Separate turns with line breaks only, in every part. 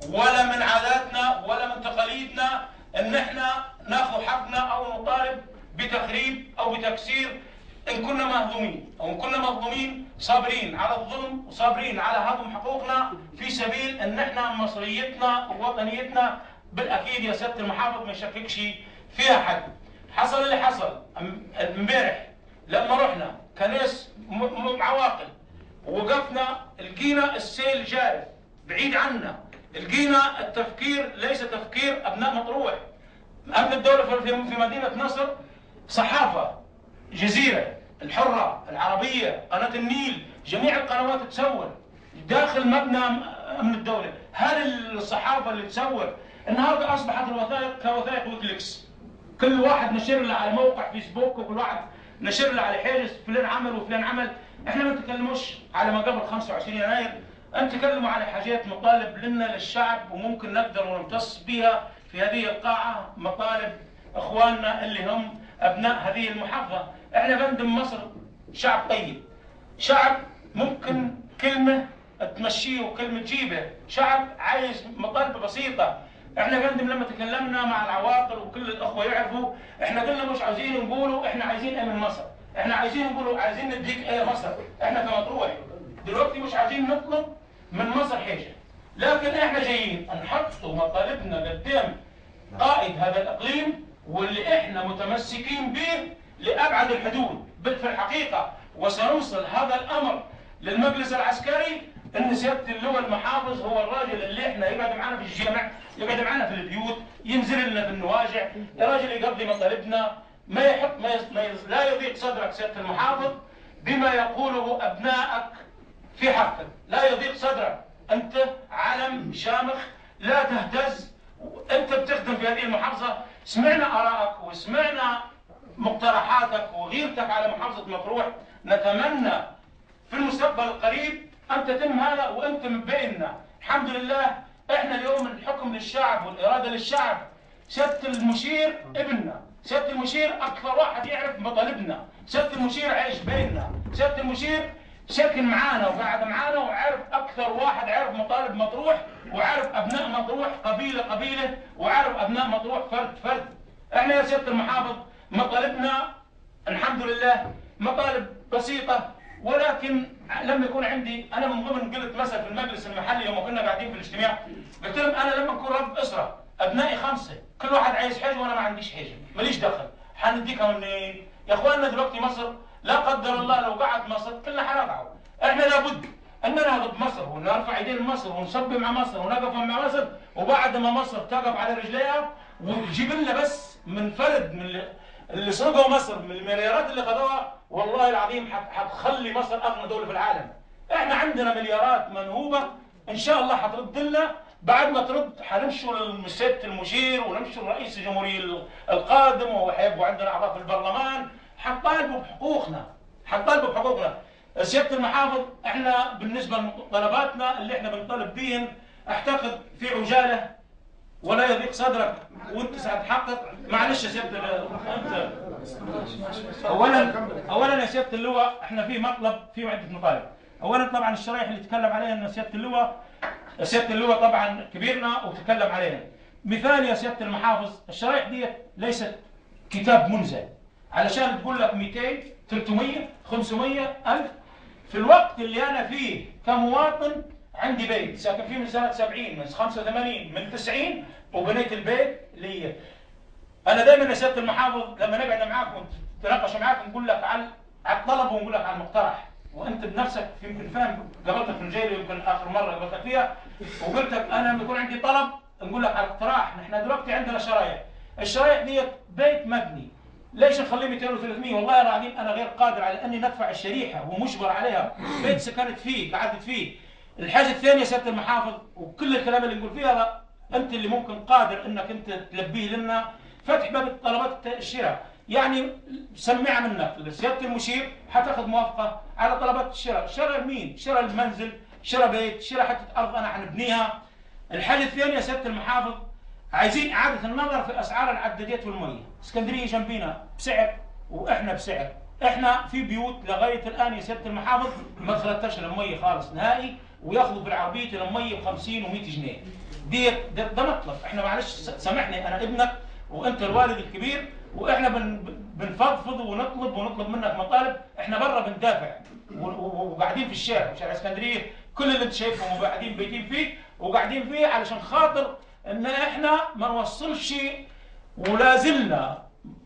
ولا من عاداتنا ولا من تقاليدنا ان احنا ناخذ حقنا او نطالب بتخريب او بتكسير. ان كنا مهضومين او ان كنا مظلومين صابرين على الظلم وصابرين على هضم حقوقنا في سبيل ان احنا مصريتنا ووطنيتنا بالاكيد يا سيادة المحافظ ما يشككش فيها حد. حصل اللي حصل امبارح لما رحنا كناس عواقل وقفنا، لقينا السيل جارف بعيد عنا، لقينا التفكير ليس تفكير ابناء مطروح. امن الدولة في مدينة نصر، صحافة، جزيرة، الحرة، العربية، قناة النيل، جميع القنوات تصور داخل مبنى امن الدولة. هل الصحافة اللي تصور النهارده اصبحت الوثائق كوثائق ويكيليكس، كل واحد نشر له على موقع فيسبوك وكل واحد نشر له على حاجز فلان عمل وفلان عمل. احنا ما نتكلموش على ما قبل 25 يناير، نتكلموا على حاجات مطالب لنا للشعب وممكن نقدر ونمتص بها في هذه القاعة مطالب اخواننا اللي هم ابناء هذه المحافظة. احنا فندم مصر شعب طيب، شعب ممكن كلمة تمشيه وكلمه تجيبه، شعب عايز مطالبه بسيطة. احنا فندم لما تكلمنا مع العواقل وكل الاخوة يعرفوا، احنا قلنا مش عاوزين نقولوا احنا عايزين ايه من مصر، احنا عايزين نقولوا عايزين نديك ايه مصر. احنا كمطروح دلوقتي مش عايزين نطلب من مصر حاجة، لكن احنا جايين نحط مطالبنا قدام قائد هذا الاقليم واللي احنا متمسكين به لابعد الحدود في الحقيقة، وسنوصل هذا الامر للمجلس العسكري ان سيادة اللواء المحافظ هو الراجل اللي احنا يقعد معانا في الجامع، يقعد معانا في البيوت، ينزل لنا في النواجع، الراجل يقضي مطالبنا، ما يحط ما لا يضيق صدرك سيادة المحافظ بما يقوله ابنائك في حقك، لا يضيق صدرك، انت علم شامخ لا تهتز، انت بتخدم في هذه المحافظة. سمعنا ارائك وسمعنا مقترحاتك وغيرتك على محافظة مطروح، نتمنى في المستقبل القريب ان تتم هذا وانت من بيننا. الحمد لله احنا اليوم الحكم للشعب والارادة للشعب. سيادة المشير ابننا، سيادة المشير اكثر واحد يعرف مطالبنا، سيادة المشير عايش بيننا، سيادة المشير ساكن معانا وقاعد معانا وعارف اكثر واحد عارف مطالب مطروح وعارف ابناء مطروح قبيلة قبيلة وعارف ابناء مطروح فرد فرد. احنا يا سيادة المحافظ مطالبنا الحمد لله مطالب بسيطة، ولكن لما يكون عندي انا من ضمن قلت مثلا في المجلس المحلي يوم كنا قاعدين في الاجتماع، قلت لهم انا لما اكون رب اسره ابنائي 5 كل واحد عايز حاجة وانا ما عنديش حاجة، ماليش دخل، حنديكها منين؟ يا اخواننا دلوقتي مصر لا قدر الله لو قعد مصر كلنا حنقعوا، احنا لابد ان ننهض بمصر ونرفع ايدين مصر ونصب مع مصر ونقف مع مصر، وبعد ما مصر تقف على رجليها وتجيب لنا بس من فرد من اللي سرقوا مصر من المليارات اللي خذوها، والله العظيم حتخلي مصر اغنى دولة في العالم. احنا عندنا مليارات منهوبه ان شاء الله حترد لنا، بعد ما ترد حنمشوا لسياده المشير ونمشوا لرئيس الجمهورية القادم وحيبقوا عندنا اعضاء في البرلمان، حنطالبوا بحقوقنا، حنطالبوا بحقوقنا. سيادة المحافظ احنا بالنسبة لطلباتنا اللي احنا بنطالب بيهن اعتقد في عجالة ولا يضيق صدرك وانت ستحقق. معلش يا سيادة انت اولا يا سيادة اللواء احنا في مطلب، في عده مطالب. اولا طبعا الشرايح اللي تكلم عليها ان سيادة اللواء، سيادة اللواء طبعا كبيرنا وتكلم عليها. مثال يا سيادة المحافظ، الشرايح دي ليست كتاب منزل علشان تقول لك 200 300 500 1000. في الوقت اللي انا فيه كمواطن عندي بيت ساكن فيه من سنة 70 من 85 من 90 وبنيت البيت لي. انا دايما يا سيادة المحافظ لما نقعد معاك ونتناقش معاك نقول لك على الطلب ونقول لك على المقترح، وانت بنفسك يمكن فاهم قابلتك في الجيل يمكن اخر مرة قابلتك فيها وقلت لك انا لما يكون عندي طلب نقول لك على الاقتراح. نحن دلوقتي عندنا شرايح، الشرايح دي بيت مبني، ليش نخليه 200 و300؟ والله العظيم انا غير قادر على اني ندفع الشريحة ومجبر عليها، بيت سكنت فيه قعدت فيه. الحاجة الثانية سيادة المحافظ وكل الكلام اللي نقول فيه هذا انت اللي ممكن قادر انك انت تلبية لنا، فتح باب طلبات الشراء، يعني سمعها منك لسياده المشير حتاخذ موافقة على طلبات الشراء، شراء مين؟ شراء المنزل، شراء بيت، شراء حتة ارض انا حنبنيها. الحاجة الثانية سيادة المحافظ عايزين اعاده النظر في اسعار العدادات والمية، اسكندرية جنبينا بسعر واحنا بسعر، احنا في بيوت لغاية الان يا سيادة المحافظ ما دخلتش المية خالص نهائي، وياخذوا بالعربية المية ب 50 و100 جنيه. دي ده مطلب. احنا معلش سامحني، انا ابنك وانت الوالد الكبير، واحنا بنفضفض ونطلب منك مطالب. احنا بره بندافع وقاعدين في الشارع، في شارع اسكندرية كل اللي انت شايفهم وقاعدين بيتين فيه وقاعدين فيه علشان خاطر ان احنا ما نوصلش، ولا زلنا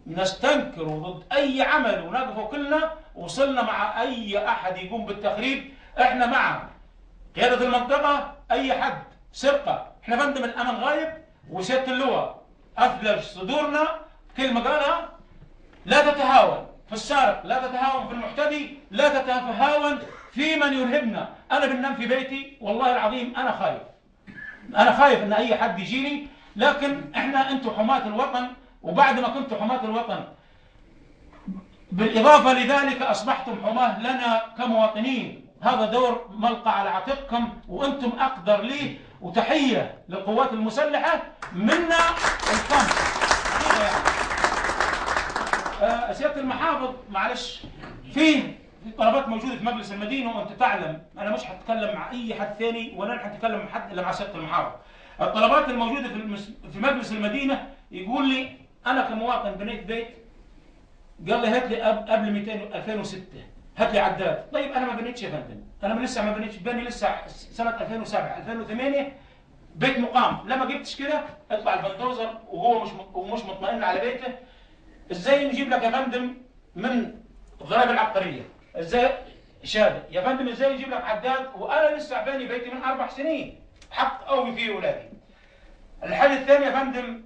نستنكر ضد اي عمل ونقفه كلنا. وصلنا مع اي احد يقوم بالتخريب، احنا مع قيادة المنطقة، اي حد سرقه. احنا فندم الامن غايب، وسياده اللواء اثلج صدورنا كلمة قالها: لا تتهاون في السارق، لا تتهاون في المعتدي، لا تتهاون في من يرهبنا. انا بنام في بيتي والله العظيم انا خايف، انا خايف ان اي حد يجيني، لكن احنا انتم حماة الوطن، وبعد ما كنتم حماة الوطن بالاضافة لذلك اصبحتم حماة لنا كمواطنين. هذا دور ملقى على عاتقكم وانتم اقدر ليه. وتحية للقوات المسلحة منا الكم. سيادة المحافظ معلش، فيه طلبات موجودة في مجلس المدينة وانت تعلم، انا مش هتكلم مع اي حد ثاني ولا هتكلم مع حد الا مع سيادة المحافظ. الطلبات الموجودة في مجلس المدينة، يقول لي انا كمواطن بنيت بيت، قال لي هات لي قبل 2006 هات لي عداد. طيب انا ما بنيتش يا فندم، انا لسه ما بنيتش، بني لسه سنة 2007 2008 بيت مقام، لما جبتش كده اطلع البلدوزر وهو مش مطمئن على بيته. ازاي نجيب لك يا فندم من الضرائب العقارية؟ ازاي شهادة يا فندم؟ ازاي نجيب لك عداد وانا لسه باني بيتي من 4 سنين حق قوي فيه ولادي؟ الحاجة الثانية يا فندم،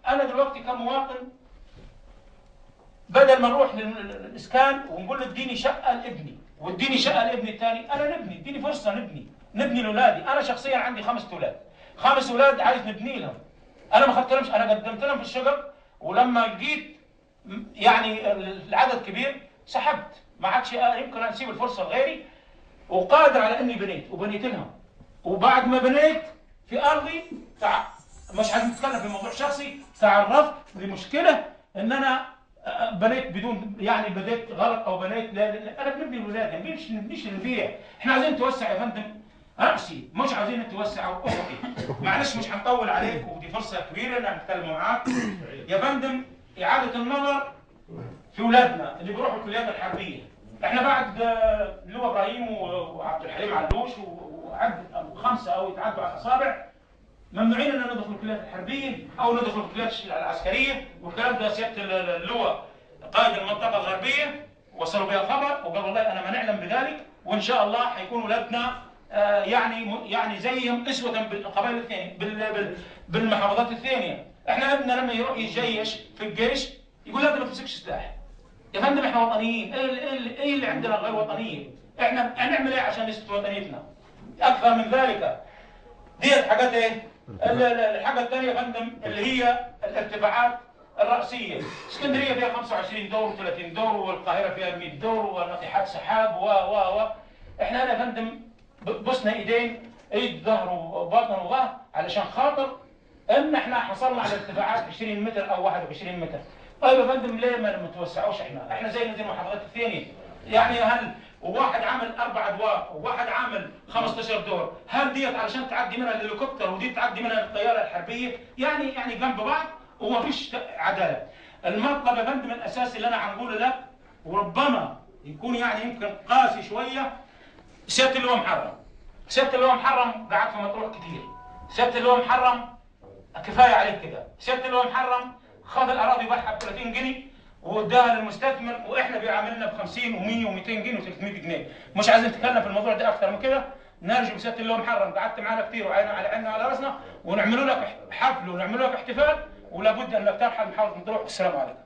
انا دلوقتي كمواطن بدل ما نروح للاسكان ونقول له اديني شقه لابني واديني شقه لابني الثاني، انا نبني، اديني فرصة نبني لاولادي. انا شخصيا عندي 5 اولاد، 5 اولاد عايز نبني لهم. انا ما خدت لهمش، انا قدمت لهم في الشقق، ولما جيت يعني العدد كبير سحبت، ما عادش يمكن اسيب الفرصة لغيري، وقادر على اني بنيت وبنيت لهم. وبعد ما بنيت في ارضي مش عايز نتكلم في موضوع شخصي، تعرضت لمشكلة ان انا بنيت بدون، يعني بديت غلط او بنيت، لا انا بنبني الولاد، ما بنبنيش نبيع. احنا عايزين نتوسع يا فندم راسي، مش عايزين نتوسع افقي. معلش مش هنطول عليك، ودي فرصة كبيرة ان نتكلم معاك يا فندم. اعاده النظر في اولادنا اللي بيروحوا الكليات الحربية. احنا بعد اللواء ابراهيم وعبد الحليم علوش وعد 5 او يتعدوا على الاصابع، ممنوعين ان ندخل الكليات الحربية او ندخل الكليات العسكرية، والكلام ده سيادة اللواء قائد المنطقة الغربية وصلوا بها خبر، وقال والله انا ما نعلم بذلك، وان شاء الله حيكون اولادنا يعني زيهم اسوة بالقبائل الثانية بالمحافظات الثانية. احنا ابننا لما يروح يتجيش في الجيش يقول لا انت ما تمسكش سلاح. يا فندم احنا وطنيين، ايه اللي عندنا غير وطنية؟ احنا هنعمل ايه عشان نثبت وطنيتنا؟ اكثر من ذلك ديت حاجات ايه؟ الحاجة الثانية يا فندم اللي هي الارتفاعات الرأسية. اسكندرية فيها 25 دور و30 دور، والقاهره فيها 100 دور، وناطحات سحاب و و و احنا هنا يا فندم بصنا ايدين، ايد ظهر وبطن وظهر، علشان خاطر ان احنا حصلنا على ارتفاعات 20 متر او 21 متر. طيب يا فندم ليه ما نتوسعوش احنا؟ احنا زي المحافظات الثانية. يعني هل وواحد عامل 4 ادوار وواحد عامل 15 دور، هل ديت علشان تعدي منها الهليكوبتر ودي تعدي منها الطيارة الحربية؟ يعني جنب بعض وما فيش عدالة. المطلب يا فندم الاساسي اللي انا هنقوله لك، وربما يكون يعني يمكن قاسي شوية، سيادة اللواء محرم. سيادة اللواء محرم قعد في مطروح كتير. سيادة اللواء محرم كفاية عليك كده. سيادة اللواء محرم خد الاراضي باعها ب 30 جنيه واداها للمستثمر، واحنا بيعاملنا ب 50 و100 و200 جنيه و300 جنيه. مش عايزين نتكلم في الموضوع ده اكثر من كده. نرجو بسياده اللواء محرم، قعدت معانا كتير وعينا على عيننا وعلى راسنا، ونعملوا لك حفل ونعملوا لك احتفال، ولا بد انك ترحل محافظة مطروح. السلام عليكم.